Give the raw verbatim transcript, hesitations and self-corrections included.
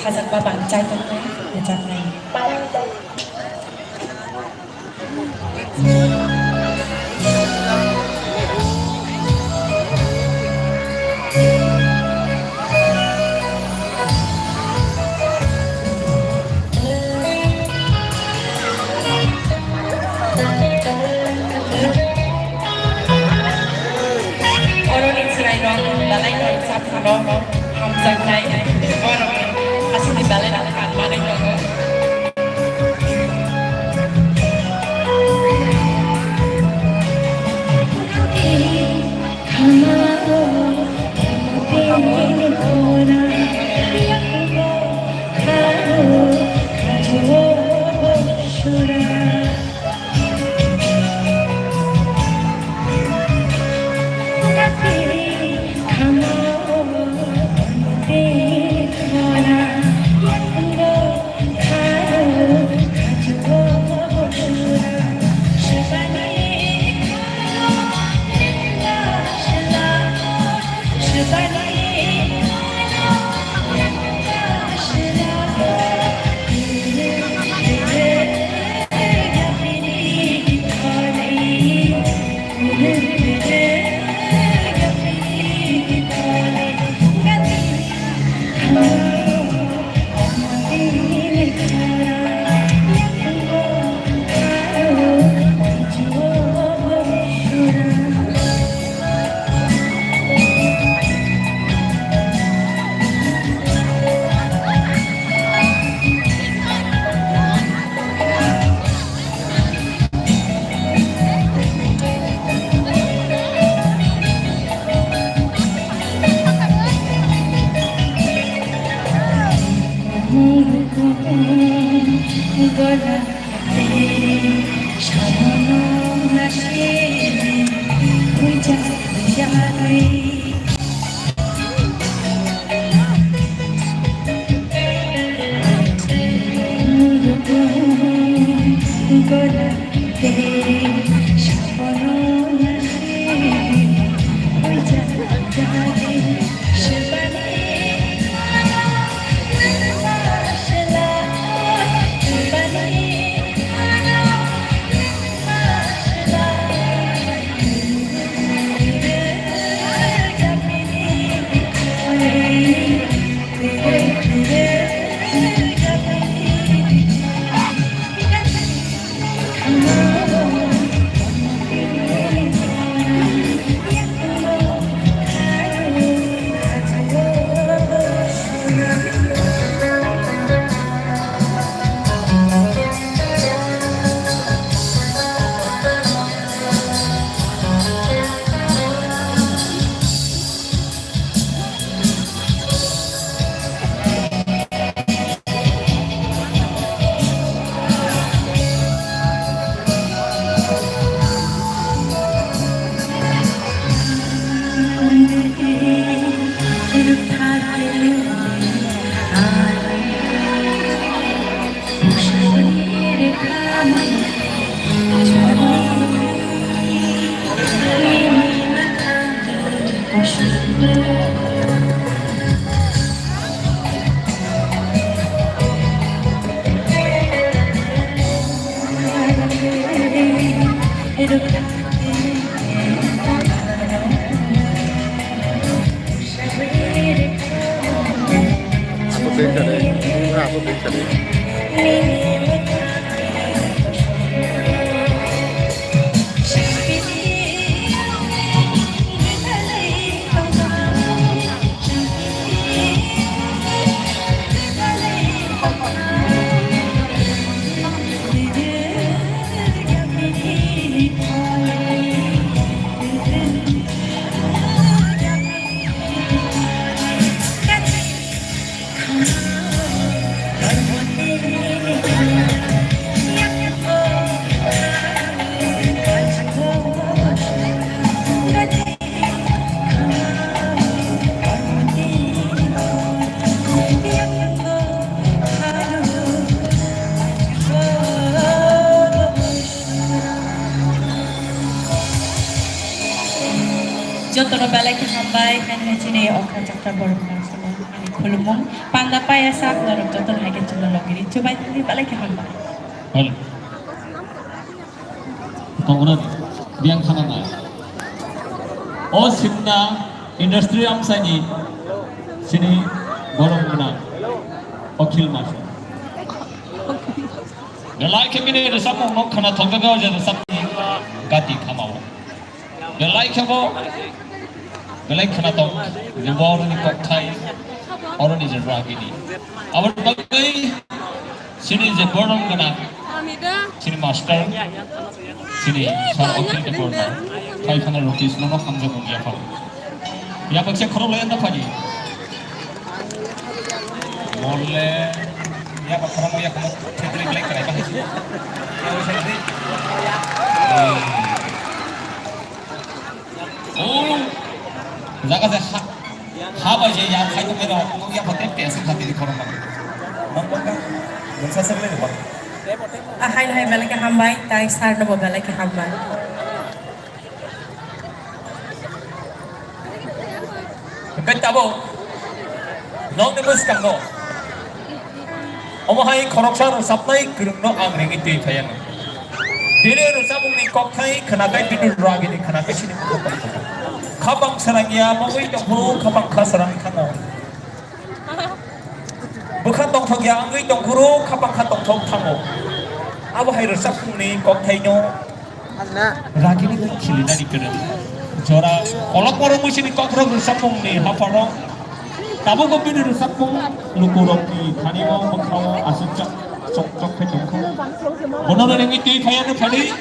Ajak ba bang chai tongnai, rwchapnai. Oroni chwrairok belai no rwchapmano hamjaknai, borok aswkni belai no khan manwi tongo. Aswk tengsa de, aswk tengsa de. Jotono belai khe hambai. Chini okra chakra borok no ani khulumung panda paya sak norok joto no hai khe chwngno logiri chubai twi balai khe hambai. Hol. Tongrani biyang khana nai. O simna industry amsani chini borok gwnang Akhil Master. Belai khe bini rwchapmung no khwna thokjagao je rwchapni gati khamao. Belai khe bo belai khwnathok je bo oroni kokthai oroni je ragini. Aboni bagwi chini je borok gwnang chini master chini sir Akhil Debbarma phai phano rwtwi chwngno hamjakmung yapha. Yapha khe khorok lai anda phani. Molle, ya ba khorang ya khorang, thik thik lai krai ba hai. Ya, o sai thik. Oh, jaga se ha, ha ba je ya khai to mero, ya ba te pe se khati di khorang ba. Mang ba ka, mun sa sa lai ba. Ah, hai, hai, belai khe hambai, tai sir no bo belai khe hambai. Hingke tabuk nokni bwskango omo hai khoroksa rwchapnai kwrwngno ang ringwi twi phaiya. Bini rwchapmungni kokthai khwnakhai bini ragini khwnakhai sini mukhang tongthok. Khapang srangya mongwi tongphuru khapang kha srang thango. Bwkha tongthok ya wngwi tongphuru khapang kha tongthok thango. Abo hai rwchapmungni kokthaino ragini bai khilinani kwrwng. Jora kolok borok mwisini kokrok rwchapmungni hapharok tabukbo bini rwchapmung lukurokni thanio bwkhao aswk chok chok chok khe tongkho. Bono rwrwngwi twi phaiya no phadi.